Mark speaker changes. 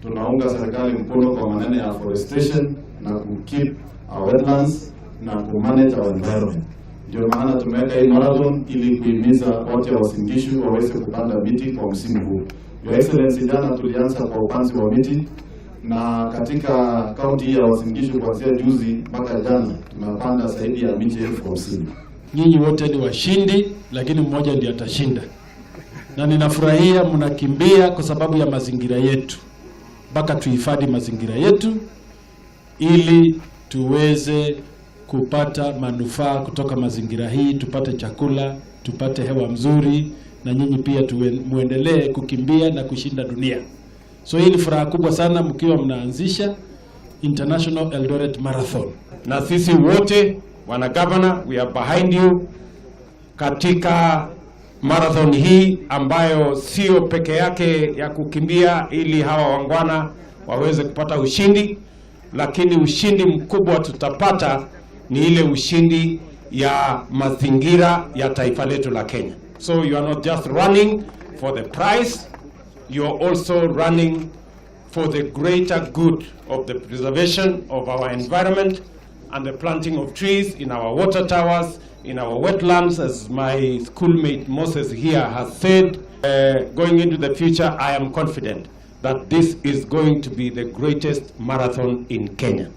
Speaker 1: Tunaunga serikali mkono kwa maneno ya afforestation na ku keep our wetlands na ku manage our environment. Ndio maana tumeweka hii marathon ili kuhimiza watu wa Uasin Gishu waweze kupanda miti kwa msimu huu. Your Excellency, jana tulianza kwa upanzi wa miti na katika kaunti hii ya Uasin Gishu kuanzia juzi mpaka jana tumepanda zaidi ya miti 50,000.
Speaker 2: Nyinyi wote ni washindi, lakini mmoja ndiye atashinda, na ninafurahia mnakimbia kwa sababu ya mazingira yetu, mpaka tuhifadhi mazingira yetu ili tuweze kupata manufaa kutoka mazingira hii, tupate chakula, tupate hewa mzuri, na nyinyi pia tuwe, muendelee kukimbia na kushinda dunia. So hii ni furaha kubwa sana mkiwa mnaanzisha International Eldoret Marathon.
Speaker 3: Na sisi wote, bwana governor, we are behind you katika marathon hii ambayo sio peke yake ya kukimbia ili hawa waungwana waweze kupata ushindi, lakini ushindi mkubwa tutapata ni ile ushindi ya mazingira ya taifa letu la Kenya. So you are not just running for the prize, you are also running for the greater good of the preservation of our environment and the planting of trees in our water towers, in our wetlands, as my schoolmate Moses here has said. Going into the future, I am confident that this is going to be the greatest marathon in Kenya.